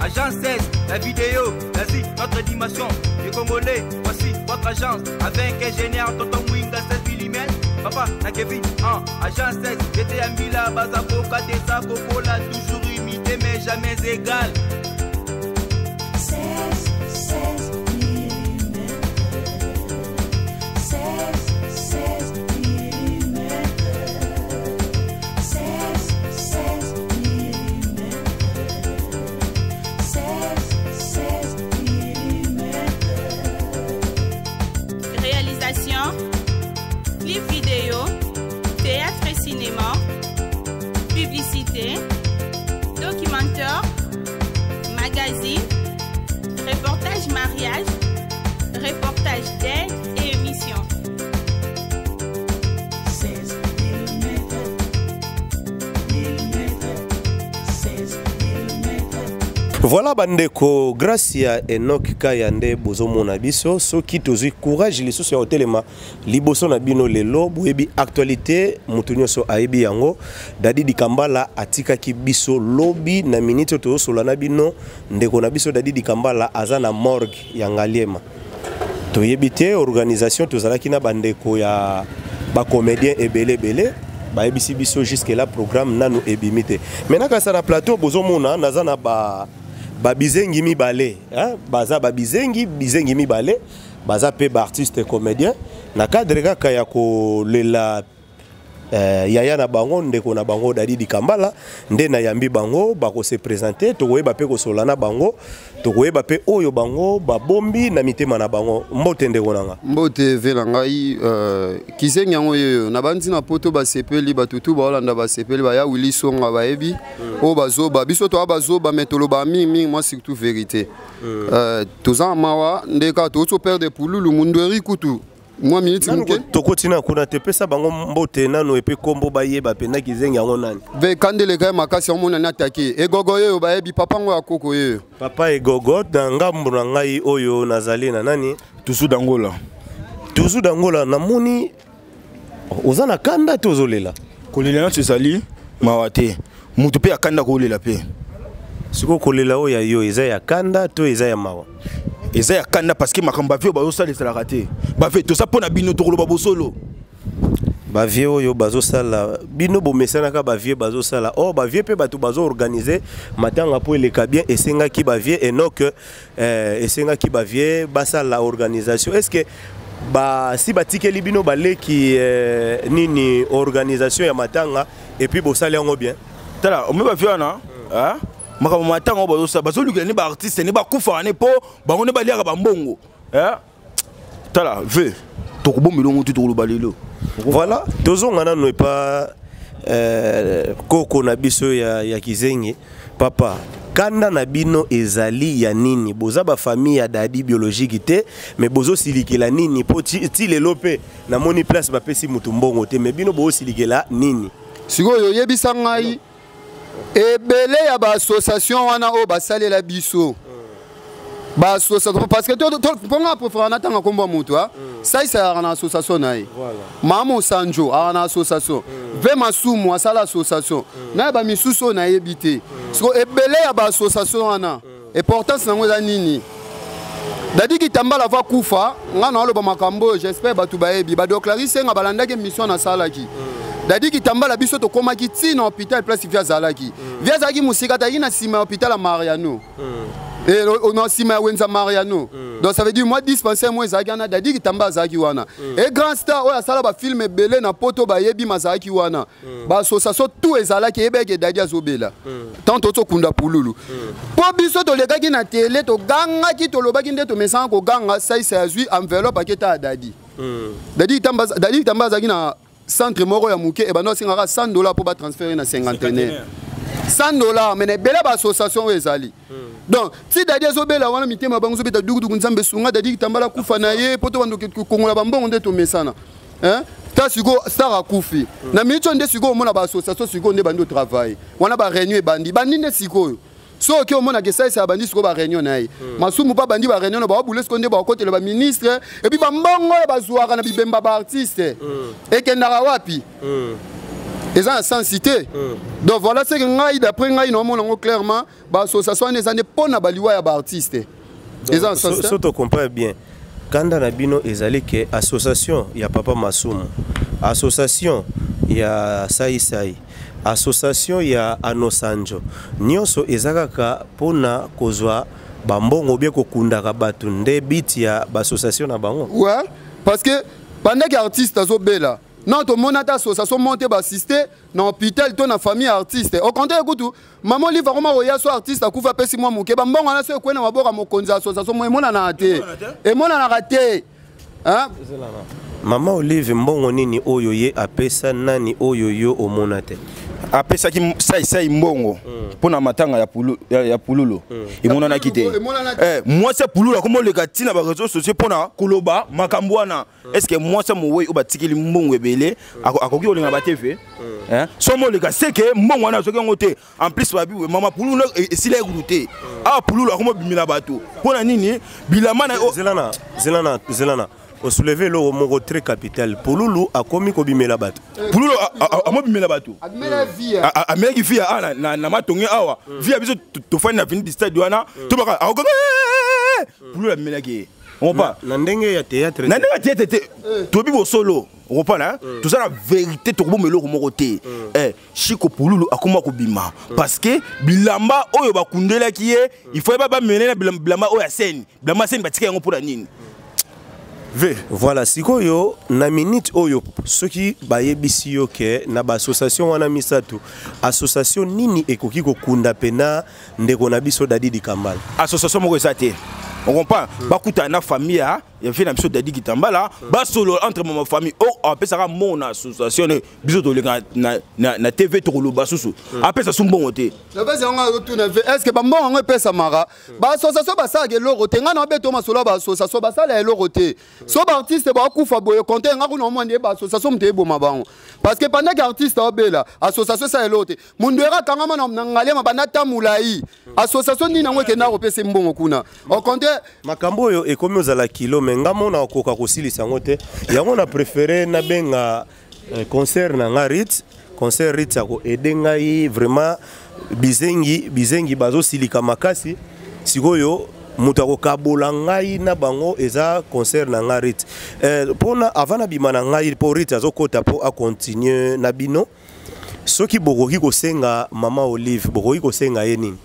Agence 16, la vidéo, l'Asie, notre dimension. Les Congolais, voici votre agence. Avec ingénieur Tonton Mwinga 16 mm. Papa, na Kevin, 1, agence 16, j'étais à Mila, Bazaboka, Tessa, Coca, toujours imité mais jamais égal. 16, 16 mm. 16, 16 mm. 16, 16 mm. 16, 16 mm. Réalisation, clip vidéo, théâtre et cinéma, publicité, documentaire, magazine, reportage mariage, reportage d'aide et émission. 16 mm. Mm. 16 mm. Voilà bandeko, grâce ya Enoch Kaya nde bozomona biso. Soki tozwi courage lisusu ya kotelema liboso na bino lelo, boyebi actualité, moto nyonso ayebi yango. Dadi Dikambala atikaki biso lobi na minute oyo tozosola na bino. Ndeko na biso Dadi Dikambala aza na morgue ya Ngaliema. Toyebi te organisation, tozalaki na bandeko ya bacomédien ebele ebele, bayebisi biso jusque là programme nanu ebimi te. Mais nakasa na plateau bozomona naza na ba babizengi mibale, hein? Baza babizengi bizengi mibale, baza pe ba artiste comédien na cadre kaka ya kolela yaya na bango, ndeko na bango Dadi Dikambala. Nde nayambi bango, bakose présenter, tokoyeba pe kosola na bango, tokoyeba pe oyo bango babombi na mitema na bango. Mbote ndeko nanga. Mbote ve na ngai, kizengi yango oyo na bandi na poto basepeli, batutu baolanda basepeli, baya Willy Songa bayebi oyo bazoba biso toa bazoba, mais toloba mingi mingi, moi surtout vérité. Toza mawa nde kaka tozo perdre pululu mundweri kutu mwa minute moke. Tokoti na kuna te, pesa bango mbote nano epe kombo bayeba mpenza kizengi yango nani. Ve kandeleka ye makasi omona na atake egogo oyo bayebi papa ngo ya koko oyo. Papa egogo na ngambo na ngai oyo nazali na nani? Tuzu Dangola. Tuzu Dangola, namoni oza na kanda te, ozolela. Kolela nyonso ezali mawa te, moto mpe akanda kolela mpe. Sikoyo kolela oyo ya yo eza ya kanda to eza ya mawa? Eza ya kanda parce que makambo bavie oyo bazosala ezalaka te. Bavie toza mpo na bino, tokoloba bosolo. Bavie oyo bazosala bino bomesanaka, bavie bazosala or bavie mpe bato bazoorganize matanga mpo eleka bien. Esengaki bavie Enoch, esengaki bavie basala organisation. Est ce que ba si batikeli bino baleki nini organisation ya matanga et puis bosali yango bien? Tala omi bavie wana, hein? Makambo matanga oyo bazosala, bazolukela ne baartiste ne bakufaka ne mpo bango ne baliaka bambongo, hein? Tala ve tokobomba elongo te, tokoloba lelo. Voilà, tozonga nano epa koko na biso ya kizengi. Papa, kanda na bino ezali ya nini? Boza ba famille ya Dadi biologique te, mais bozosilikela nini? Po ti lelo mpe namoni place bapesi mutu mbongo te, mais bino bozosilikela nini? Sikoyo oyebisa ngai ebele ya ba association wana oyo basalela biso ba association, parce que mpo nga préférera natanga nkombo ya moto salisa ayaka na association na ye, Mama Osanjo aka na association, ve Masumu asala association na ye, bamisusu oyo nayebi te. Siko ebele ya ba association wana, importance nango eza nini? Dadi Kitambala va kufa, nga na aloba makambo oyo, j'espère bato bayebi badoclari senga balandaki émission nasalaki. Dadi Kitambala, biso tokomaki ntina hôpital place vi azalaki. Vi azalaki mosika, azalaki na nsima ya hôpital ya Mariano, na nsima ya wenza Mariano. Donc ça veut dire moi dispensaire mo ezalaki wana, Dadi Kitamba azalaki wana. E grand star oyo asala bafilm ebele na poto bayebi, mazalaki wana. Baassociation tout ezalaki, eyebaki Dadi azobela. Tant tozokunda pululu mpo biso tolekaki na tele, togangaki, tolobaki nde tomesanga koganga. Saisa azwi enveloppe aketa ya Dadi. Dadi Kitamba azalaki na centre moko ya moke, ebanda osengaka 100 $ mpo batransfere na cinquantenaire, 100 $. Mais na ebele baassociation oyo ezali, donc ti Dadi azobela wana, mitema bango ezobeta dukuduku: Nzambe sunga Dadi Kitambala kufa na ye mpo to bando kongola bambongo nde tomesana. Ta sikoyo star akufi na miniti oyo, nde sikoyo omona baassociation sikoyo nde bandi otravaille wana, baréunion ebandi bandi nde sikoyo. So oke omonaka esalisa bandi sikoyo baréunion na ye, Masumu mpo bandi baréunion na baobule sikoyo nde bakotela baministre. Et puis bambongo oyo bazwaka na bibemba baartiste ekendaka wapi? Eza na sens te. Donc voilà ce que ngai, d'après ngai, naomona yango clairement, baassociation wana eza nde mpo na baliwa ya baartiste. Eza na sens te. So tocomprend bien, kanda na bino ezali ke association ya papa Masumu, association ya Saisai, association ya Anosanjo, nyonso eza kaka mpona kozwa bambongo bie kokundaka bato, nde biti ya baassociation na bango? Ouais, parce que pendant que artiste azobela, non, tomoni ata association moko te baassiste na hôpital to na famille ya artiste. Au contraire kutu, mama Olive akoma koya so artiste akufa, apesi mwa moke bambongo wana. So ekwei na maboko ya mokonzi ya association mo, emonanaka te, emonanaka te. Hein? Mama Olive, mbongo nini oyo ye apesa nani oyo yo omona te? Apesaki Saisai mbongo mpo na matanga ya, ya Pululu, emonanaki te. Emonanaki. Mwasi ya Pululu akoma oleka ntina baréseaux sociaux mpo na koloba makambo wana. Est ce que mwasi ya mowei oyo batikeli mbongo ebele akoki kolinga batv? So moleka seke mbongo wana azoki yango te. En plus babi mama Pululu esila ye kutu te. Awa Pululu akoma obimela bato mpo na nini? Bilamba na Zelana, zelana, zelana, osoulever eloko moko très capital. Pululu akomi kobimela bato? Pululu amobimela bato. Abimela vie. Amelaki fi awa na Matonge awa, vi ya biso tofandi na avenue du Stade wana, tobaka akoka. Pululu amelaki ye, okopa. Na ndenge ya théâtre? Na ndenge ya théâtre te. Toyebi bosolo, okopana, toza na vérité, tokoboma eloko moko te. Chiko Pululu akoma kobima parce que bilamba oyo bakundelaki ye, il faut bamene na bilamba oyo ya scène. Bilamba ya scène batika yango mpona nini ve? Voilà, sikoyo na minute oyo, soki bayebisi yo ke na baassociation wana misato, association nini ekoki kokunda pena ndeko na biso Dadi Dikambala? Association moko eza te, on comprend. Bakutana na famille ya vie na biso Dadi Kitambala, basolo entre mama famille oyo apesaka mbongo na association ne biso toleka na TV, tokoloba susu apesa su mbongo te. Napesi yango, azotuna ve: est ce que bambongo yango epesamaka? Baassociation basalaka eloko te. Ngai na babeto masolo ya baassociation, basala eloko te. So baartiste bakufa boye, konte nga kuna omwa nde baassociation moto eboma bango, parce que pendant que artiste aobela, association esala eloko te. Mundu era akangama na Ngaliema banda ta molai, association nini yango ekenda kopesa mbongo kuna? Au contraire. Makambo oyo ekomi ozala kilo, me nga mona okoka kosilisa yango te. Yango na préféré nabenga concert na nga Rit, concert Rit akoaider ngai vraiment. Bizengi, bizengi bazosilika makasi. Sikoyo moto akokabola ngai na bango eza concert na nga Rit. Mpona avant nabima na ngai, mpo Rit azokɔta mpo acontinue na bino, soki bokoki kosenga mama Olive, bokoki kosenga ye nini?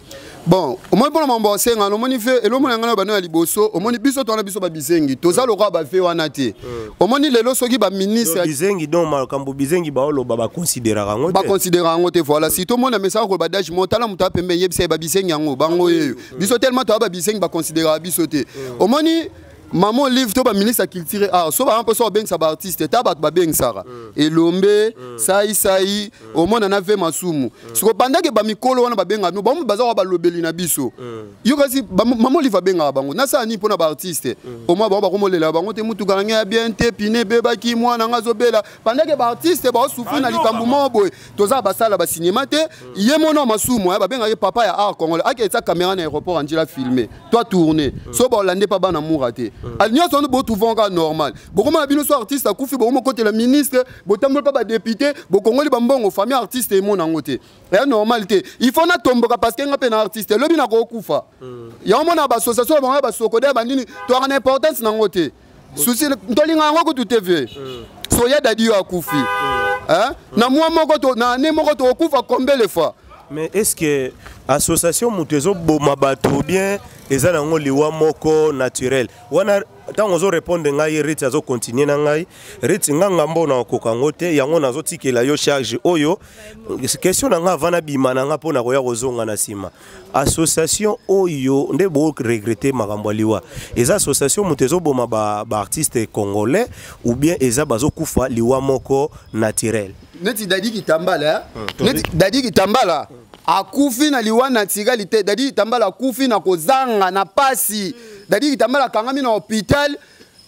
Bon, omoni, mpona mambo asenga, omoni ve elomona ngai na bano ya liboso. Omoni, biso towana, biso babizengi, toza lokola bave wana te. Omoni lelo soki baministre Bizengi, donc makambo bizengi baoloba, baconsidéraka yango te? Baconsidéraka yango te, voilà. Surtout omona mesaka koloba dage mo, tala moto apembe, yebisa ye babizengi yango bango yeyo. Biso tellement toya babizengi, baconsidéraka biso te. Omoni mama Olive to baministre ya culture et art, so baa mposa babengisa baartiste, ta bato babengisaka Elombe, Saisai, omona na ve Masumu. Siko bandake bamikolo wana babengaka bino, bango baza kwa balobeli na biso. Yo kasi mama Olive abengaka bango, nasala nini mpona baartiste? Omwa bango bakomolela bango te, mutuka na ngai ya bien te, pine ebebaki, mwana nga azobela, pendant baartiste baosouffrir na likambo moko boye. Toza basala basinema te. Ye mona Masumu babengaki papa ya art congolais, ake etia caméra na aéroport, anjila filme to atourne, so baolande mpa bana mura te. Ali nyonso wana botrouve kaka normal. Bokomona bino so artiste akufi, bokomokotela ministre, botamboli mpa badéputé, bokongoli bambongo, famille artiste emona yango te. Eya normal te. Il faut natomboka parce que nga mpe na artiste, elobi nakokufa. Yango mona baassociation na bango ya basokode ya bandini, toyaka na importance nango te. Susi tolinga yango kutu te. Vie so ya Dadi yo akufi. Hein? Na mwa moko to na année moko tokokufa combien de fois? Mais est ce que association moto ezoboma bato ou bien eza nango liwa moko naturel wana? Ntango ozorépondre ngai, Rit azocontinue na ngai. Rit, nga ngambo na okoka yango te, yango nazotikela yo charge oyo. Question na nga avant nabima na nga mpona koya kozonga na nsima: association oyo nde boregretter makambo ya liwa, eza association moto ezoboma baartiste congolais ou bien eza bazokufa liwa moko naturel? Neti Dadi Kitambala, eh? Neti Dadi Kitambala akufi na liwa naturel te. Dadi Kitambala akufi na kozanga na pasi. Dadi Kitambala akangami na hôpital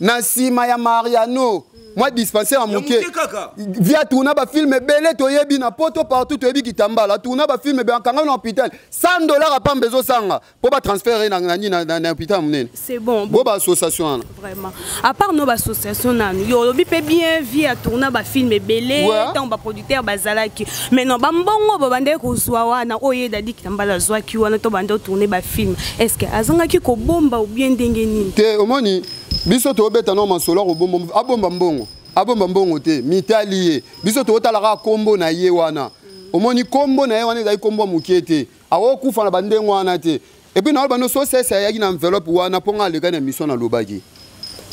na nsima ya Mariano. Mwa dispensaire ya moke. Moke kaka. Via tourna bafilm ebele, toyebi na poto partout, toyebi Kitambala tourna bafilm ebele, akanga na hôpital, 100 $ apamba ezosanga mpo batransfert ye na hôpital ya monene. C'est bon. Bo baassociation wana. Vraiment, à part no baassociation nanu, yo olobi mpe bien, vie ya tourna bafilm ebele. Ntango baproducteur bazalaki, maintenant bambongo babandaki kozwa wana, oyo ye Dadi Kitambala azwaki wana to banda otourne bafilm, est ce que azangaki kobomba ou bien ndenge nini? Te, omoni, biso tobeta no masolo akobomba, abomba mbongo, abomba mbongo te, mitali ye. Biso totalaka kombo na ye wana. Omoni, kombo na ye wana ezali kombo ya moke te, akokufa na bandenge wana te. Et puis naloba no so sese ayaki na enveloppe wana mpo nga aleka na émission, nalobaki.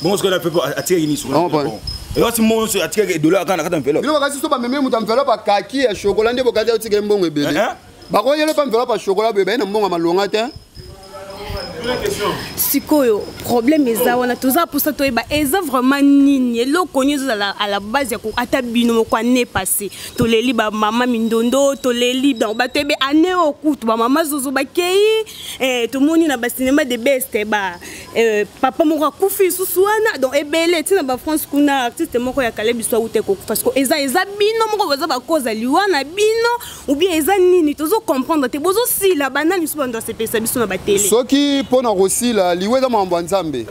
Bongo soki na pepe atikaki nini? Ah, bon. Eyoti mbongo nyonso atikaki dollar kaka na kati ya enveloppe. Bino bakasi so bamemeli moto enveloppe akaki ya chocolat nde bokati atika mbongo ebele. Eh, eh. Bakoyele mpe enveloppe ya chocolat boye, baye na mbongo ya malonga te. Sikoyo problème eza wana, toza mposa toyeba eza vraiment nini, eloko nini ezozala à la base ya ata bino moko. Année passé toleli bamama mindondo, toleli donc bato ebe. Année oyo kutu bamama zozo bakei, tomoni na bacinéma de best ba papa moko akufi lisusu wana. Donc ebele ntina bafrance kuna, artiste moko ya kale biso awute kokufa. Siko eza bino moko boza bakoza liwa na bino ou bien eza nini? Tozocomprendre te. Bozosila banani so bando asepelisa biso na batele? Soki mpo na kosila, liwa eza makambo ya Nzambe.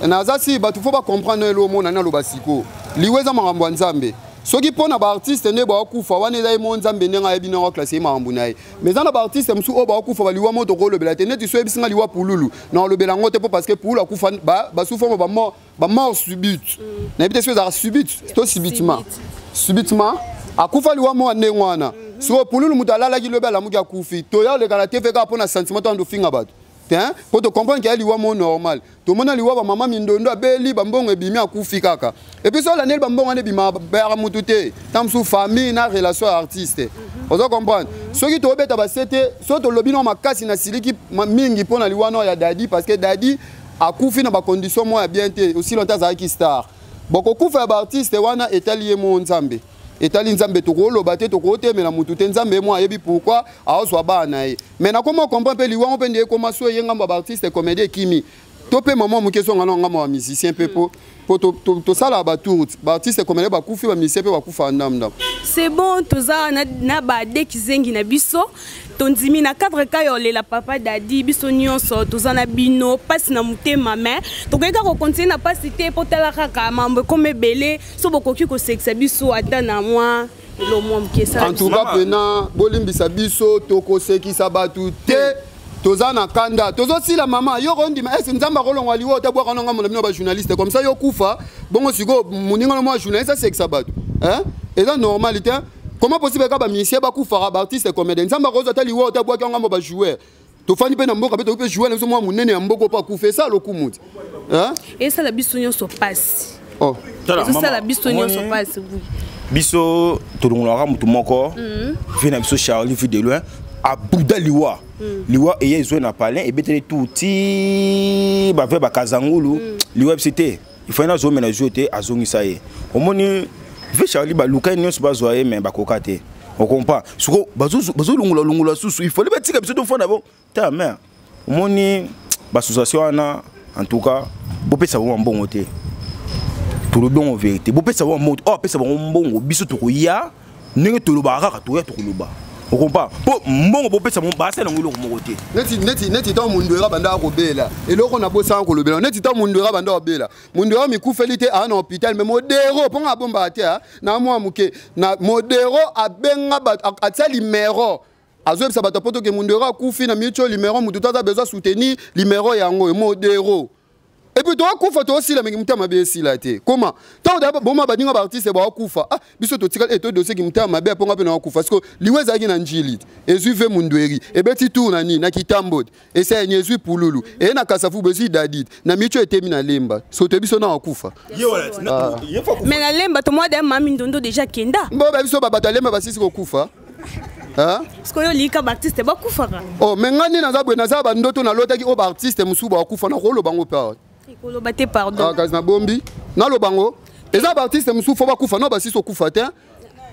Naza si bato fo bacomprendre elo omona naloba siko, liwa eza makambo ya Nzambe. Soki mpo na baartiste nde baokufa wana, eza ye mo Nzambe ndenge ayebi ndenge aklase ye makambo na ye. Mais eza na baartiste mosusu oyo baokufa baliwa mo tokolobela te. Neti so oyebisinga liwa Pululu, na olobela yango te mpo parce que Pululu akufa basufa mo bamort subite. Nayebi te soki ezalaka subite to subitement. Subitement akufa liwa mo ya ndenge wana. Sikoyo Pululu, moto alalaki, lobi alamuki, akufi. Toya oleka na TV kaka mpo na sentiment to ando finga bato te mpo tocomprendre ke ya liwa mo normal. Tomona liwa bamama mindondo, abeli, bambongo ebimi, akufi kaka. Et puis so olandeli bambongo wana ebima, bayaka mutu te, ta mosusu famille na relation ya artiste. Ozo comprendre? Soki tobeta base te, so tolobi no makasi na siliki mingi mpo na liwa no ya Dadi, parce que Dadi akufi na bacondition moko ya bien te. Aussi longtemps azalaki star, bokokufa ya baartiste wana etali ye mo Nzambe, etali Nzambe. Tokoloba te, tokotemela mutu te. Nzambe ye mo ayebi pourquoi aozwa bana na ye. Mais nakoma comprendre mpe liwango mpe nde ekoma so eye ngambo ya baartiste comédie ekimi to mpe mama moke songa na ngambo ya musicien mpe po tosalaka batour, baartiste comédie bakufi, bamusicien mpe bakufa ndamndam. C'est bon, toza na badeki zengi na biso, tondimi na cadre ka ya olela papa Dadi. Biso nyonso toza na bino, mpasi na motema, mais tokoki kaka kokontinue na mpasi te mpo tala kaka mambo ekoma ebele. So bokoki kosekisa biso ata na mwa elo mwa moke esala. En tout cas mpena bolimbisa biso, tokosekisa bato te. Toza na kanda, tozosila. Mama, yo kondima ese Nzambe akolongwa liwa ota bwaka na ngambo na bino bajournaliste comme ça, yo kufa bongo. Sikoyo moninga na mwa journaliste asekisa bato, hein? Eza normal te. Comment possible kaka bamusicien bakufaka, baartiste comédien? Nzambe akozwa ata liwa ota bwaki ngambo bajoueur. Tofandi mpe na mboka mpe tokoki mpe joueur na biso mwa monene ya mboka mpo akufa, esa lokumu te, hein? Esala biso nyonso mpasi. Oh. Tala, Ezosala mama, biso nyonso omoni, mpasi, oui. Biso tolongolaka motu moko vie na biso, Charlie Vie de Loin, abuda liwa. Liwa eye ezwe na palin, ebeteli tu ti bave bakazangulu. Liwa biso te, ifai nazomela jeu te, azongisa ye. Omoni ve Charlie, baluka ye nyonso, bazwa ye, me bakoka te. Okompa siko bazolongola-longola susu, ifali batika biso tofanda bo ta mare. Omoni baassociation wana, en tout cas bopesa bango mbongo te. Tolobi yango vérité, bopesa bango mbongo te. Oyo apesa bango mbongo, biso tokoya ndenge tolobaka kaka, toya tokoloba. Okompa mpo mbongo bopesa bango, basala yango eloko moko te. Neti ntango Mundu banda akobela, eloko nabosaka kolobela, neti ntango Mundu banda kobela, Mundu mikufeli te, aa na hôpital, mais Modero mponga abombaka te, na mwa moke na Modero abenga bato, atia limero, azoyebisa bato po toke Mundero akufi na miniti oyo, limero motu to aza besoin soutenir limero yango oyo Modero. Et puis toakufa, toosila mingi, motema mabe esila te. Koma ntango da boma baninga baartiste baokufa, ah, biso totikali e todoseki motema mabe mponga mpe naokufa. Siko liwa ezalaki na Njili, ezwi ve Mundweri, ebeti tour na nini na Kitambo, esayani, ezwi Pululu, eye na Kasavubu, ezwi Dadit na micho, etemi na Lemba. So toyebi so na akufa. Mais na Lemba tomwa da mami ndondo déjà kenda. Mbo babiso babato ya Lemba basisi kokufa. Hein? Sikoyo olika baartiste bakufaka. Oh, me ngai nde naza boye, naza bandoto nalotaki oyo baartiste mosusu bakufa, nakoloba ngo mpe awa. Ekoloba te, pardon. Ah, kasi nabombi, naloba ngo eza baartiste mosusu fo bakufa no basisi okufa te.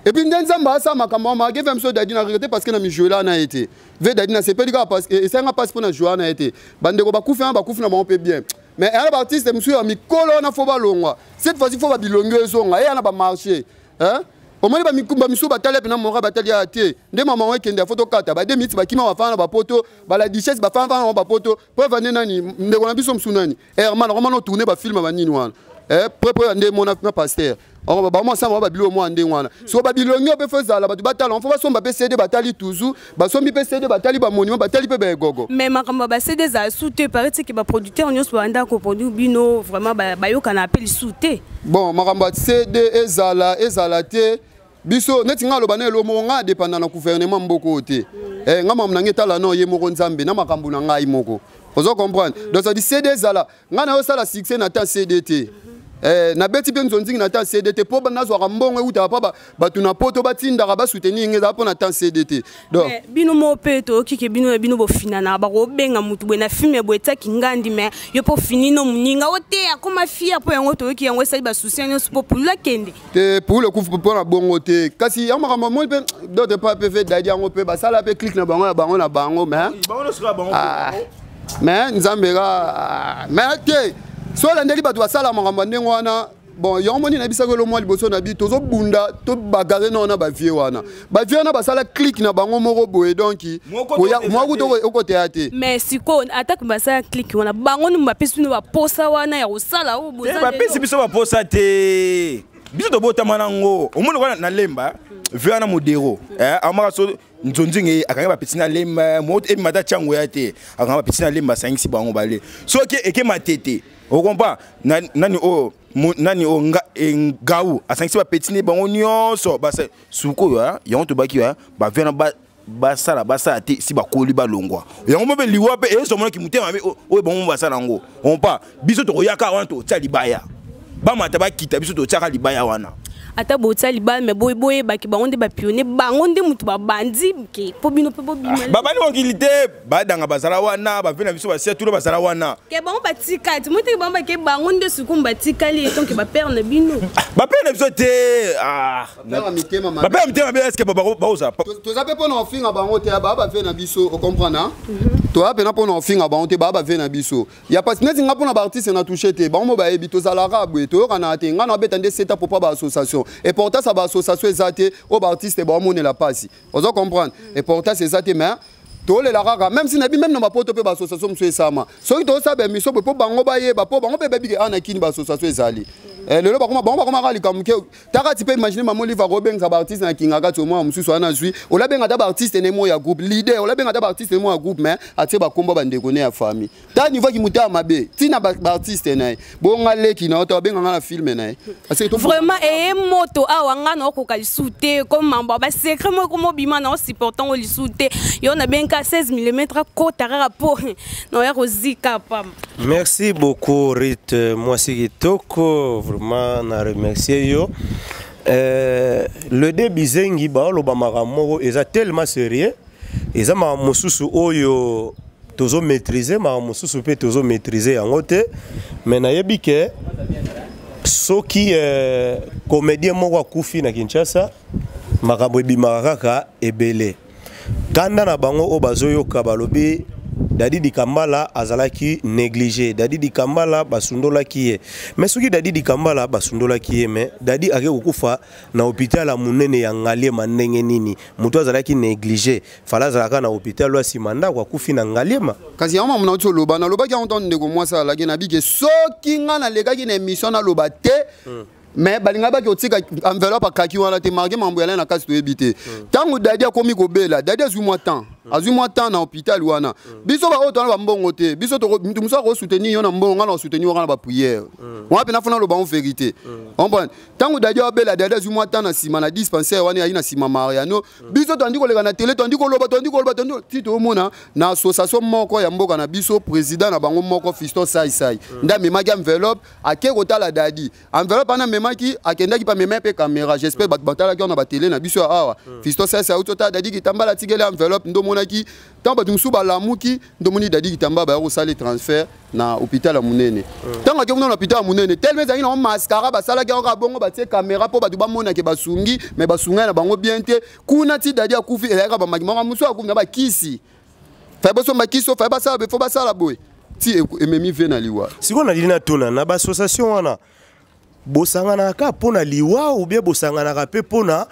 Et puis nde Nzambe asala makambo wana, ve miso Dadi na regretté parce que na mijoela na ye te. Ve Dadi nasepeli kaka parce que esalinga mpasi mpo na joa na ye te. Bandeko bakufi wana, bakufi na bango mpe bien. Mais eya na baartiste mosusu ya mikolo wana, fo balongwa. Cette fois-ci fo babilongi ezonga, eya na bamarché, hein? Omoni bamisusu batali mpena mora, batali ya te nde mama ngo ekende, fo tokata ba 2 minutes. Bakima, bafana na bapoto, bala duchesse, bafana na bapoto po evande nani, ndeko na biso mosusu nani, Herman akomana otourne bafilme banini wana. Prepre nde mona na pasteur bamosamba babilo mwa ndenge wana. Siko babilongi mpe fo ezala, bato batala, fo basomba mpe CD, batali toujours, basombi mpe CD, batali bamonument, batali mpe baegogo. Mais makambo ya baCD ezala su te, paraît que baproducteur nyonso babanda koproduire bino, vraiment bayokana mpe lisu te. Bon, makambo ya CD ezala, ezala te. Biso neti ngai aloba na elo moko, ngai adépenda na gouvernement mboka oyo te. Ngai makambo na ngai etala na ye moko Nzambe na makambo na ngai moko, ozo comprendre? Donc ça dit CD ezala, ngai nayosala succès na ta CD te. Nabeti mpe nzonzingi na ta CD te, mpo nazwaka mbongo eutaka mpo bato na poto batindaka basoutenir ngai, ezala mpo na ta CD te. Donc Mais bino moko mpe toyoki ke bino na bino bofinana, bakobenga mutu boye na filme boye, etiaki ngandi, mais yo mpo fini no moninga o te, akoma fier mpo yango. Toyoki yango esali basusi nyonso mpo pulula kende. Te, pour le coup, mpo na bongo te. Kasi yango makambo moi mpe d'autre part mpe fe dadi yango mpe basala mpe clique na bango ya bango na bango, mais Bango nyonso kaka bango. Ah, mais Nzambe ka, mais te, so olandeli bato basala makambo ya ndenge wana. Bon, yango moni nayebisaki elo mwa liboso na bi tozobunda, tobagare na wana bavie wana, bavie wana basala clique na bango moko boye, donc Moko mwa kutu okoteya te. Mais sikoyo, atake basala clique wana, bango nini bapesi bino baposa wana ya kosala oyo Te, boza bapesi lelo? Biso baposa te, biso tobotama nango. Omoni wana na lemba ve wana modero amaka so nzonzingi, akangi bapeti na lemba moto ebima ata tiango ya te, akanga bapeti na lemba, asangisi bango bale. Soki ekema tete, okompa nani oyo nani oyo ngau asangisi bapeti ne bango nyonso sukoyo yango tobaki bavie na basala, basala te. Si bakoli, balongwa yango mo mpe liwa mpe ezomonaki motema mabe oyo bango mo basala yango. Ompa biso tokoyaka wana, totia libaya, bamata bakita, biso totiaka libaya wana. Ata botia libala, mais boyebaki bango nde bapionnier, bango nde motu babandi ke mpo bino mpe bobima. Babandi mokili te, badanga bazala wana, bave na biso basia tuna bazala wana. Ke bango batika ti moteki, bango bake, bango nde sikoyo batikali etonke bapere na bino. Bapere na biso te, ah. Bapere ya mitema mabe. Bapere ya mitema mabe, eske bakozala Toza mpe mpona kofinga bango te, baa bave na biso, ocomprendre? Toza mpena mpona kofinga bango te, baa bave na biso ya pasi. Neti nga, mpona baartiste na touche te, bango mo bayebi, tozalaka boye, toyokanaka te. Nga na babeta nde seta popa baassociation, importance ya baassociation eza te oyo baartiste baomonela pasi, ozo comprendre? Importance eza te, mais tolela kaka, même si nayebi même na bapoto mpe baassociation mosusu esama. Soki tozosala baémission boye mpo bango bayeba, mpo bango mpe bayebike awa na kini baassociation ezali. Lelo bakoma, bango bakomaka likambo ke taka ti mpe imagine mama Olive akobengisa baartiste na kinga kati omwana mosusu wana azwi, olabenga ata baartiste ne mo ya groupe leader, olabenga ata baartiste ne mo ya groupe, mais atie bakombo bandeko ne ya famille. Ta niveau ki motema mabe ntina baartiste na ye, bonga leki na yo to abenganga na filme na ye. Parce que Vraiment, eye moto awa, nga na okoka lisu te, comme mambo ya basecret moko mobima na osupportango lisu te. Yo nabenga 16 mm akota kaka mpo na oya kozika pamba. Merci beaucoup, Rit mwasi kitoko, vraiment na remercier yo. Le deux bizengi baoloba makambo moko eza tellement sérieux, eza makambo mosusu oyo tozomaîtrise, makambo mosusu mpe tozomaîtrise yango te. Mais nayebi ke soki comédien moko akufi na Kinshasa, makambo ebimaka kaka ebele. Kanda na bango oyo bazoyoka, balobi Dadi Dikambala azalaki négligé, Dadi Dikambala basundolaki ye. Mais soki Dadi Dikambala basundolaki ye, mais Dadi ake kokufa na hôpital ya monene ya Ngaliema ndenge nini? Moto azalaki négligé, fala azalaka na hôpital oyo nsima ndako, akufi na Ngaliema. Kasi yango mamu nauti oloba, nalobaki yango ntango ndeko mwasi alaki na bike. Soki nga nalekaki na émission, naloba te, mais balingaki baki kotika enveloppe akaki wana te, marke mambo yalai na kasi toyebi te. Ntango Dadi akomi kobela, Dadi azwi mwa temps, azwi mwa temps na hôpital wana. Biso baoyo towana bambongo te, biso mutu mosusu akosoutenir yo na mbongo, nga na kosoutenir yo kaka na baprière wana mpe nafona loba en vérité, comprendre? Ntango Dadi abela, Dadi azwi mwa temps na nsima na dispensaire wana eyaki na nsima Mariano. Biso toandi koleka na tele, toandi koloba, toandi koloba, toandi ti toomona na association moko ya mboka na biso, président na bango moko Fiston Saisai nde amemaki enveloppe, ake kotala Dadi. Enveloppe wana amemaki, akendaki mpe amemaki mpe caméra, j'espère bato batalaki wana batele na biso ya awa. Fiston Saisai auti otala Dadi Kitambala, atikeli enveloppe. Nde omonaki ntango bato mosusu balamuki, nde omoni Dadi Kitambala baya kosala transfert na hôpital ya monene. Ntango ake kuna na hôpital ya monene, telema ezalaki nango mascara, basalaki yango kaka bongo, batie caméra mpo bato bamonake basungi, mais basungai na bango bien te kuna. Ti Dadi akufi, ezalaki kaka bamaki moko mosusu akufi na bakisi, faye bosomba kisi, faye basala boye, fo basala boye. Ti ememi ve na liwa. Sikoyo nalingi natuna na baassociation wana, bosanganaka mpo na liwa ou bien bosanganaka mpe mpo na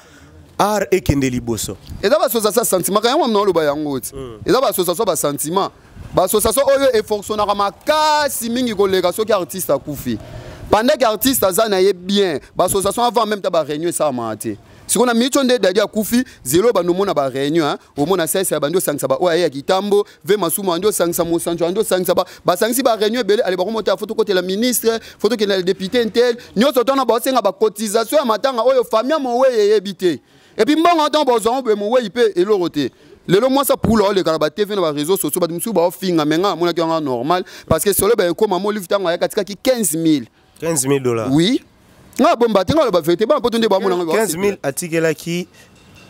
art ekende liboso? Eza baassociation ya sentiment ka yango, naoloba yango ti. Eza baassociation ya basentiment, baassociation oyo efonctionnaka makasi mingi koleka soki artiste akufi. Pendant que artiste aza na ye bien, baassociation avant même ta baréunion esalamaka te. Sikoyo na micho nde Dadi akufi, zelo bando omona baréunion, omona sese ya bandi osangisa baoyo aye ya kitambo ve Masumu, andi osangisa Mosanjo, andi osangisa basangisi baréunion ebele. Ale bakomota, fo tokotela ministre, fo tokende na député ntel nyonso tona, baosenga bacotisation ya matanga oyo famille ya mowei eyebi te. Et puis mbongo ntango bazwango boye, mowei mpe eloko te. Lelo mwasi apula oleka na batv, na baréseau sociaux, bato mosusu baofinga me nga namonaki yango normal, parce que solo baekoma mo Olive ntango ayaka atikaki 15 000. 15 000 $? Oui, nga bomba te, nga loba vérité, bana poto nde bamona. 15 000 atikelaki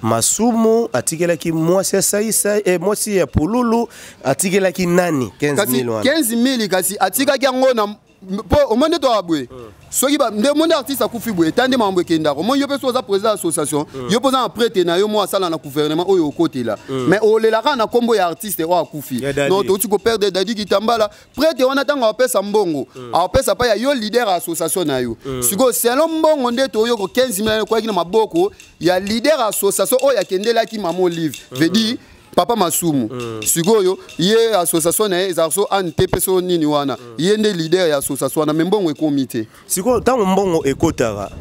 Masumu, atikelaki mwasi ya Saisai, mwasi ya Pululu, atikelaki nani 15 Kasi 000 wana? 15 000, kasi atikaki yango na mpo omoni nde toya boye, soki nde omoni artiste akufi boye, eta nde makambo ekendaka. Omoni yo mpe so oza président ya association, yo mpe oza na prêtre na yo mo asala na gouvernement oyo okotela, mais olelaka na nkombo ya artiste oyo akufi. Ya Dadi. Non, touti koperdre Dadi Kitambala. Prêtre wana, ntango apesa mbongo, apesa pa ya yo leader ya association na yo. Sikoyo selon mbongo nde toyoko 15 000 ekwaki na maboko ya leader ya association oyo akendelaki mama Olive, veut dire papa Masumu. Sikoyo ye association na ye ezalaka so ane te mpe so nini wana, ye nde leader ya association wana, me mbongo ekomi te. Sikoyo ntango mbongo ekotaka,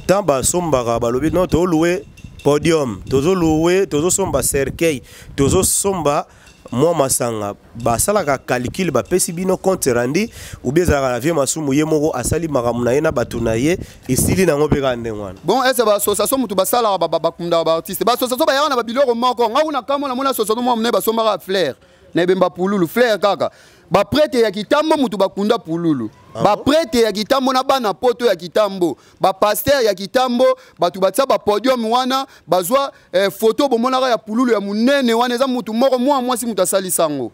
ntango basombaka, balobi non, tolouer podium, tozolouer, tozosomba cercueil, tozosomba mwa masanga, basalaka calcul, bapesi bino compte rendu ou bien ezalaka na vieux Masumu ye moko asali makambo na ye na bato na ye, esili nango mpe kaka ndenge wana? Bon, ese baassociation motu basalaka, bakundaka baartiste, baassociation bayaka na babiloko moko. Nga kuna kamo namoni association moko monene basombaka fleur na ebemba Pululu, fleur kaka. Baprêtre ya kitambo mutu bakunda Pululu, baprêtre ya kitambo na bana poto ya kitambo, bapasteur ya kitambo, bato batia bapodium wana, bazwa photo bomonaka ya Pululu ya monene wana, eza mutu moko mwa mwasi mutu asalisa yango.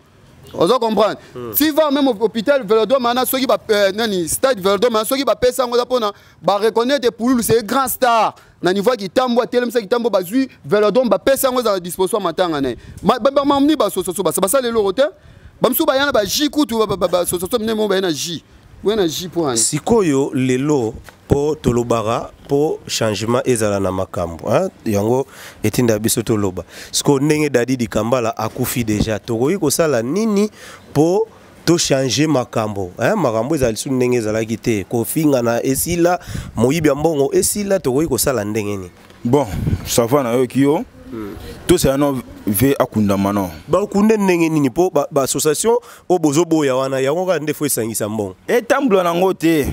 Ozo comprendre? Si va même hôpital Velodrome wana, soki ba nani, stade Velodrome wana, soki bapesa yango, eza mpona bareconnaître Pululu, c'est grand star na niveau ya kitambo, atelemisa kitambo. Bazwi Velodrome, bapesa yango, ezala disposition ya matanga na ye. Bamamni basososo basala eloko te. Bamosusu baya na baj kutu, basososo minene mo baya na j, boya na j mpo wana. Sikoyo lelo, mpo tolobaka mpo changement ezala na makambo, hein? Yango etinda biso toloba. Sikoyo ndenge Dadi Dikambala akufi déjà, tokoki kosala nini mpo tochange makambo, hein? Makambo ezala lisusu ndenge ezalaki te, kofingana esila, moyibi ya mbongo esila, tokoki kosala ndenge nini? Bon, ça va, nayoki yo. Tosala no ve akundama no. Bakunde ndenge nini? Mpo baassociation oyo bozoboya wana, yango kaka nde fo esangisa mbongo. Etambola nango te,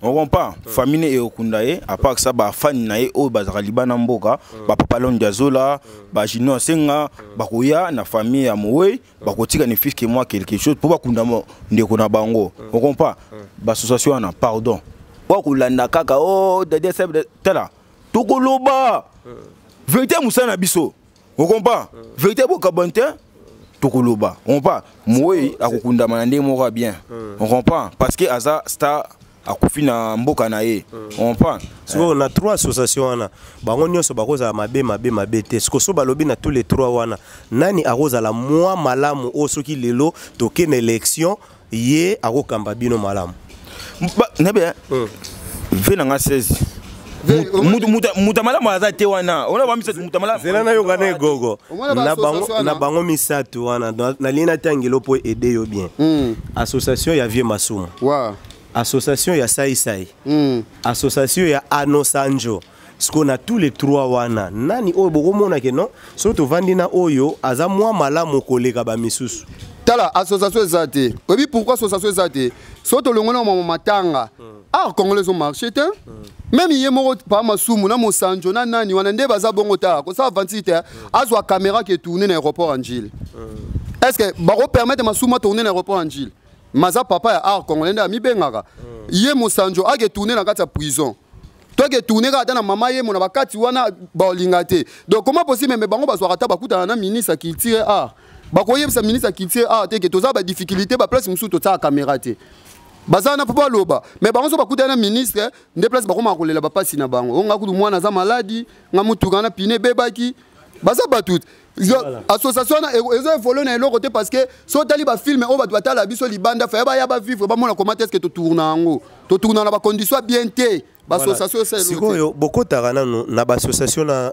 on comprend. Famille ne ekokunda ye. À part ça, bafani na ye oyo bazalaka libanda mboka, bapapa Londi Azola, bajunior Asenga, bakoya na famille ya mowei, bakotika ne fût-ce que moi quelque chose mpo bakunda ndeko na bango. On comprend. Baassociation wana, pardon, bakolanda kaka o Dadi Asebe. Tala, tokoloba vérité ya mosala na biso, on comprend. Vérité bokabwana te, tokoloba, on comprend. Mowei akokundama na ndenge moko ya bien, on comprend, parce que aza star, akufi na mboka na ye, on comprend. Sikoyo na trois association wana, bango nyonso bakozala mabe mabe mabe te. Sikoyo so balobi na tous les trois wana, nani akozala mwa malamu oyo soki lelo tokende élection, ye akokamba bino malamu? Nabe ve nanga 16, mutu malamu aza te wana, ona bamisatu mutu malamu. Zela nayoka na egogo. Omona na bango ba-association na wana? Bango misato wana, nalingi natangela mpo ede yo bien. Association ya vieux Masumu, association ya Saisai, association ya Ano Sanjo. Sikoyo na tous les trois wana, nani oyo bokomona ke non, soki tovandi na oyo aza mwa malamu koleka bamisusu? Tala, association eza te. Oyebi pourquoi association eza te? So tolongoli na mama matanga, art congolais ezomarche te. Même ye moko pa Masumu na Mosanjo na nani wana nde baza bongo, ta kosala aventure te. Azwa caméra ke tourne na aéroport ya Njili, est ce que bakopermettre Masumu atourne na aéroport ya Njili? Maza papa ya art congolais nde amibengaka ye. Mosanjo ake tourne na kati ya prison, to ake tourne kaka ata na mama ye mo na bakati wana, baolinga te. Donc comment possible? Me bango bazwaka ata bakutana na ministre ya culture art, bakoyebisa ministre ya culture art te ke toza badifficulté, baplace mosusu totiaka caméra te. Baza na mpo baloba, me bango so bakutana na ministre nde place bakomaka kolela bapasi na bango. Onga kutu mwana aza maladi, nga motuka na pine ebebaki. Baza bato te. Association wana ezo évolue na eloko te, parce que so otali bafilm oyo bato batala biso libanda, faya baya bavivre, bamona comment est ce que totourna yango, totourna na bacondition ya bien te. Baassociation esala eloko te. Sikoyo bokotaka nanu na baassociation, na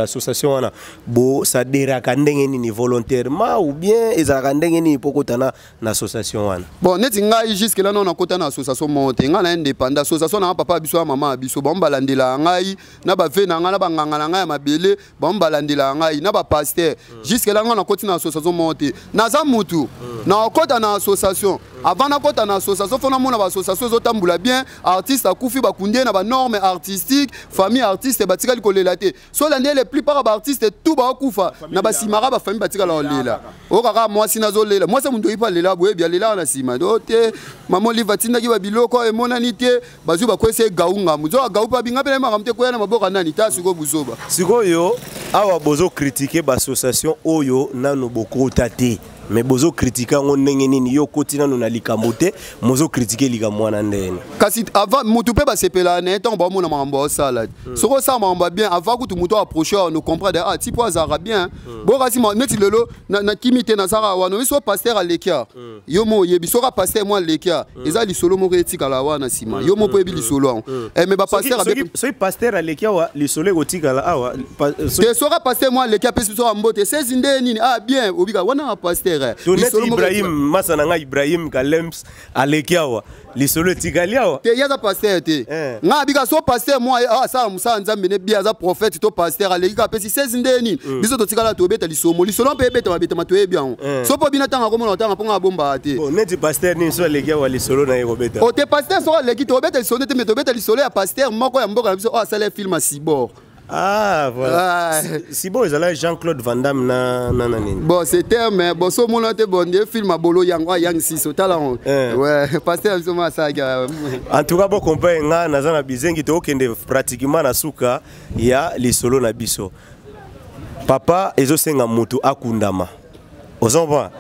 association wana bosaderaka ndenge nini? Volontairement ou bien ezalaka ndenge nini mpo kota na association wana? Bon, neti ngai, jusque là, nano nakota na association moko te. Ngai na indépendant. Association na nga, papa ya biso ya mama ya biso, bango balandelaka ngai na bave na ngai, na banganga na ngai ya mabele, bango balandelaka ngai na bapasteur. Jusque là, ngai nakoti na association moko te. Naza mutu nakokota na association. Avant nakota na association, fo namona baassociation ezotambola bien. Artiste akufi, bakundi ye na banorme artistique, famille artiste batikali kolela te. So olandi, le plupart ya baartiste tout baokufa na basimaka, bafamille batikala kolela. Oyo kaka mwasi nazolela, mwasi ya moto oyipa alela, boyebi alelaka na nsima o te. Mama Olive atindaki babiloko oyo emonani te, bazwi bakwesi ye gau ngambu zoka gau mpe abinga mpe na ye makambo te, kwea na maboko ya nani ta sikoyo buzoba. Sikoyo awa bozocritiquer baassociation oyo nanu bokota te, mais bozocritiquer yango ndenge nini? Yo okoti nanu na likambo te, mozocritiquer likambo wana ndenge? Kasi avant mutu mpe basepelaka na ye ntango baomona makambo aosala. Soki osala makambo ya bien, avant kutu mutu approche awa, no comprendre, ah, ti po azalaka bien. Bokasi neti lelo nakimi te, nazalaka wana. Oyebi, so pasteur aleki a yo mo, oyebi soki pasteur mo aleki a, eza lisolo moko etikala wana nsima. Yo mo mpo oyebi lisolo yango. Mais bapasteur Soki pasteur aleki awa, lisolo ekotikala awa. Te, soki pasteur mo aleki, apesi biso ya mbote, sezi nde nini, ah bien, obika wana ya pasteur. To neti Ibrahim, masa na ngai Ibrahim Kalems aleki awa, lisolo etikali awa. Te, ye aza pasteur te. Ngai abika so pasteur mo asala mosala Nzambe ne bien, aza prophète to pasteur, aleki kaka, apesi 16 nde nini, biso totikala tobeta lisomo, lisolo mpe ebetama betama, toyebi yango. So mpo bino ntango akomona otanga, mpo ngai abombaka te. Bon, neti pasteur nini so aleki awa, lisolo na ye kobeta? O te, pasteur soko aleki, tobeta lisolo te, mais tobeta lisolo ya pasteur moko ya mboka na biso oyo asala film ya Sibor. Ah voilà. Ah. Si bon, ezalaki Jean-Claude Van Damme na nini? Bon, c'était, mais bon, so omona te, bon, nde film ya bolo yango ayang sisi, otala yango. Ouais, pasteur ya biso mo asalaki. En tout cas, bocomprendre nga naza na bizengi. Tokokende pratiquement na suka ya lisolo na biso. Papa, ezosenga motu akundama, ozompa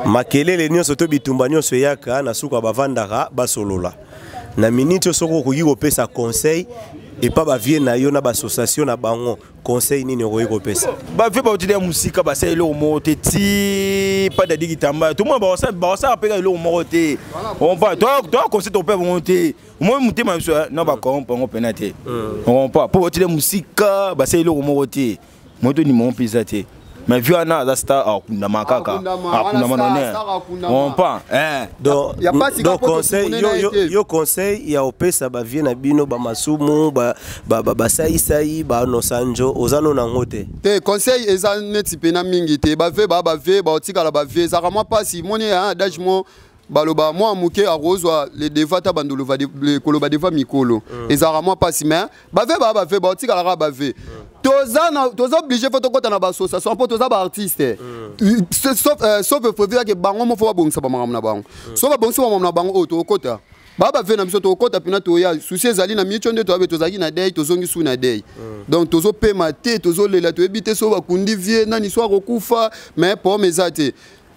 makelele nyonso to bitumba nyonso eyaka na suka, bavandaka basolola. Na miniti oyo, soki okoki kopesa conseil epa bavieux na yo na baassociation na bango, conseil nini okoki kopesa? Bavieux bauti ya mosika, basala eloko moko te ti pa Dadi Kitamba. Tomona bakosala mpe eloko moko te. Ompa toa conseil tokope bango te. Omoi motema biso na bacorrompre yango mpena te. Ompa mpo bauti ya mosika, basala eloko moko te. Moi tondima ngo mpenza te, mais vieux wana aza star, akundama kaka. Akundama, akundama wana na star, akundama. Ompa. Donc, Ya pasi donc kaka po conseil totourne yo, na ye yo, te. yo conseil ya opesa bavieux na bino, bamasumu, basaisai, banosanjo, oza no nango te? Te, conseil eza neti mpena mingi te. Bavieux baa bavieux, baotikala bavieux. Ezalaka mwa mpasi. Moni ya adage mo baloba, mwa moke akozwa le deva ata bandolo koloba deva mikolo. Ezalaka mwa mpasi, mais bavieux baa bavieux, baotikala kaka bavieux. Toza toza obligé fo tokɔta na baassociation mpo toza baartiste, sauf prévu yake bango mo fo babongisa bamakambo na bango. So babongisi bamakambo na bango, oyo tokokɔta baa bavieux na biso, tokokɔta mpena. Toya susi ezali na micho nde toyabe, tozalaki na deuil, tozongi su na deuil. Donc tozopema te, tozolela, toyebi te so bakundi vieux nani, so akokufa. Mais problème eza te,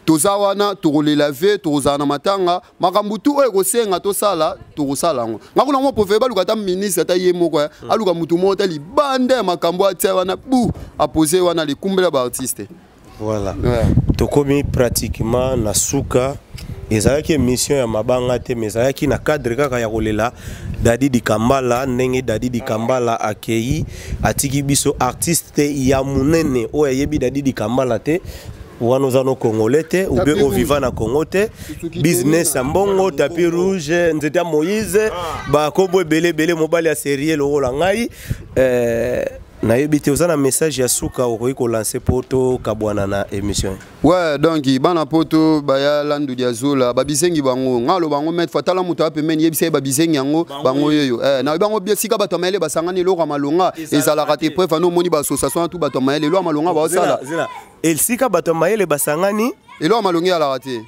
toza wana, tokolela vieux, tokozala na matanga, makambo tu oyo ekosenga tosala, tokosala yango. Nga kuna mo préféré baluka ata ministre, ata ye moko, aluka mutu moko ata libanda ya makambo, atia wana bu apose wana likumbela baartiste. Voilà. Ouais. Tokomi pratiquement na suka. Ezalaki émission ya mabanga te, mais ezalaki na cadre kaka ya kolela Dadi Dikambala, ndenge Dadi Dikambala akei, atiki biso artiste ya monene. Oyo ayebi Dadi Dikambala te, wana oza no Congolais te, ou bien Tapis oviva na Congo te. Suzuki. Business ya mbongo, tapis rouge, nzete ya Moïse, bakombo ebele ebele, mobali ya serie lokola ngai. Nayebi te, oza na message ya suka okoki kolancer mpo tokabwana na émission? Ouais, donc bana poto baya landu dia zola, babizengi bango, nga aloba bango maître, tala moto apemeni, yebisa ye babizengi yango bango yeyo. Na bango bien, sika bato ya mayele basangani, eloko ya malonga ezalaka te. Preuve ano, omoni baassociation wana tu, bato ya mayele, eloko ya malonga baosala. Zela, zela. Esika bato ya mayele basangani, eloko ya malonga ezalaka te.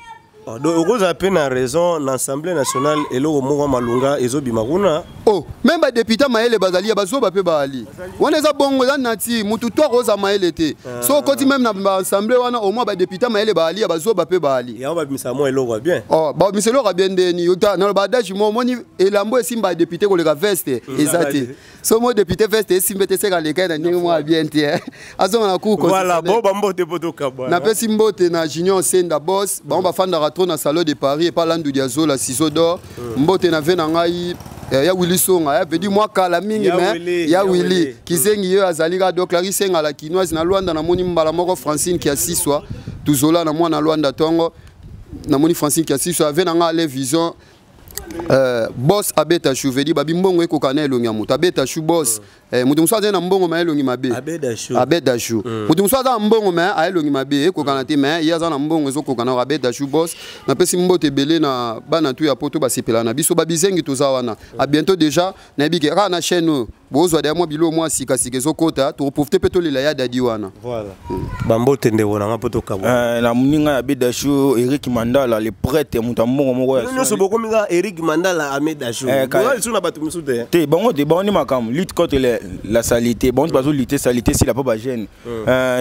Oh, donc okozala mpe na raison na Assemblée nationale, eloko moko ya malunga ezobima kuna. Oh, même badéputé mayele bazali, ya bazoba mpe baali wana. Eza bongo, eza nature. Mutu to akoza mayele te. So okoti même na baassemblée wana, au moins badéputé mayele baali, ya bazoba mpe baali. Yango babimisa mwa eloko ya bien. Oh, babimisa eloko ya bien ndeni? Naloba adage mo, omoni elambo esimba ya député koleka veste eza te. So mo député veste esimba te, seka lekai na ndenge moko ya bien te, azonga na cour. Voilà, bo bambote mpo tokabwana. Napesi mbote na Junior Senda Boss, bango bafandaka trop na Salon de Paris, epa Landu Diazola Ciseau d'or. Mbote na ve na ngai ya Willi Songa, ya vedi mwa kala mingi. Ya me Willy, ya ya Willy Willy. Kizengi ye azali kaka. Donc Clarisse Engala Kinoise na Lwanda, namoni mbala moko Francine Kiasiswa tuzola na mwana Lwanda ntongo, namoni Francine Kiasiswa ave na ngai ale vision. Boss abeta chou, vedi babi mbongo ekoka na elongi ya moto. Abeta chou boss, moto mosusu azali na mbongo ma elongi mabe. Abeda chou. Abeta chou, moto mosusu aza na mbongo me aelongi mabe, ekokana te, me ye aza na mbongo ezokokana. Abeta chou boss, napesi mbote ebele na bana tu ya poto basepela na biso babizengi. Toza wana, à bientôt. Déjà nayebi ke kaka na chaîne oyo bozwa deya mwa bilo mwa sikasika ezokota, tokoprofite mpe tolela ya dadi wana. Voilà, bambote ndeko nanga mpo tokabwana. Na moninga ya Bedashu, Eric Mandala le prêtre, moto ya mbongo moko ya Bino nyonso bokomi kaka Eric Mandala, Amedashu. Lisusu na bato mosusu te? Te, bango te, bango nde makambo lutte contre la salité. Bango bazolutte salité sila mpo bajeune.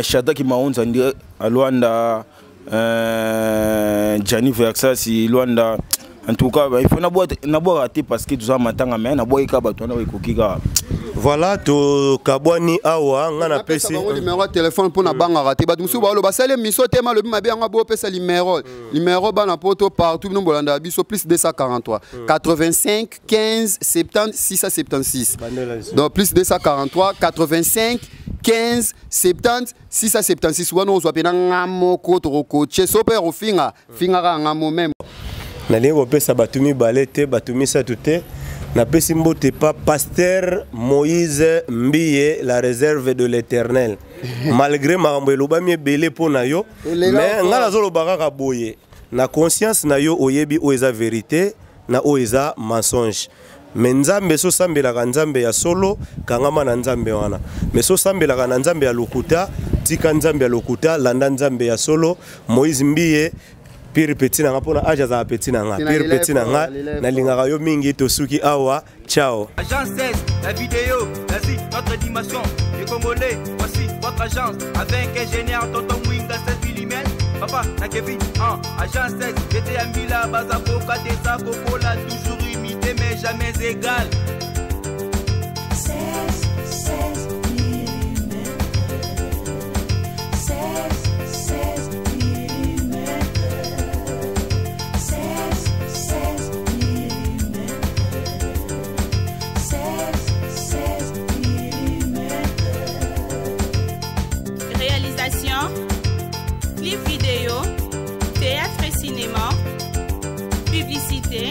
Shadraki Maonza ndi à Lwanda, Gianni Versasi Lwanda. En tout cas, il faut nabwaka te parce que toza matanga, mais nabwaki kaka bato wana ekoki kaka. Voilà, tokabwani awa. Nga napesa napesi bango numéro ya telefone mpo nabangaka te. Bato mosusu baloba basali émission te, malobi mabe yango. Bopesa numéro bana poto partout, bino bolandaka biso: plus 243 85 15 70 676. Bandela biso. Donc plus 243 85 15 70 676 wana ozwa mpe na nga moko, tokokotie so mpe kofinga fingaka nga mo même. Nalingi kopesa bato mibale te, bato misato te. Napesi mbote pa pasteur Moïse Mbiye, la réserve de l'Éternel. Malgré makambo elobami ebele mpo na yo, Olela mais fort. ngai nazoloba kaka boye: na conscience na yo, oyebi oyo eza vérité na oyo eza mensonge. Me Nzambe, so osambelaka Nzambe ya solo, kangama na Nzambe wana. Me so osambelaka na nzambe ya lokuta, tika Nzambe ya lokuta, landa Nzambe ya solo. Moïse Mbiye, pire petit na nga, mpona age azala petit na nga, pire petit na nga, nalingaka yo mingi. Tosuki awa, ciao. Agence 16, la vidéo, l'Asie, notre dimension. Les Congolais, voici votre agence. Avec ingénieur Tonton Mwinga 16 mm. Papa, na Kevin, 1, agence 16, j'étais à Mila, Bazakoka, Desa, Kokola, toujours imité mais jamais égal. 16, 16 mm. 16, 16 mm. 16, 16 mm. 16, 16 mm. Réalisation, clip vidéo, théâtre et cinéma, publicité.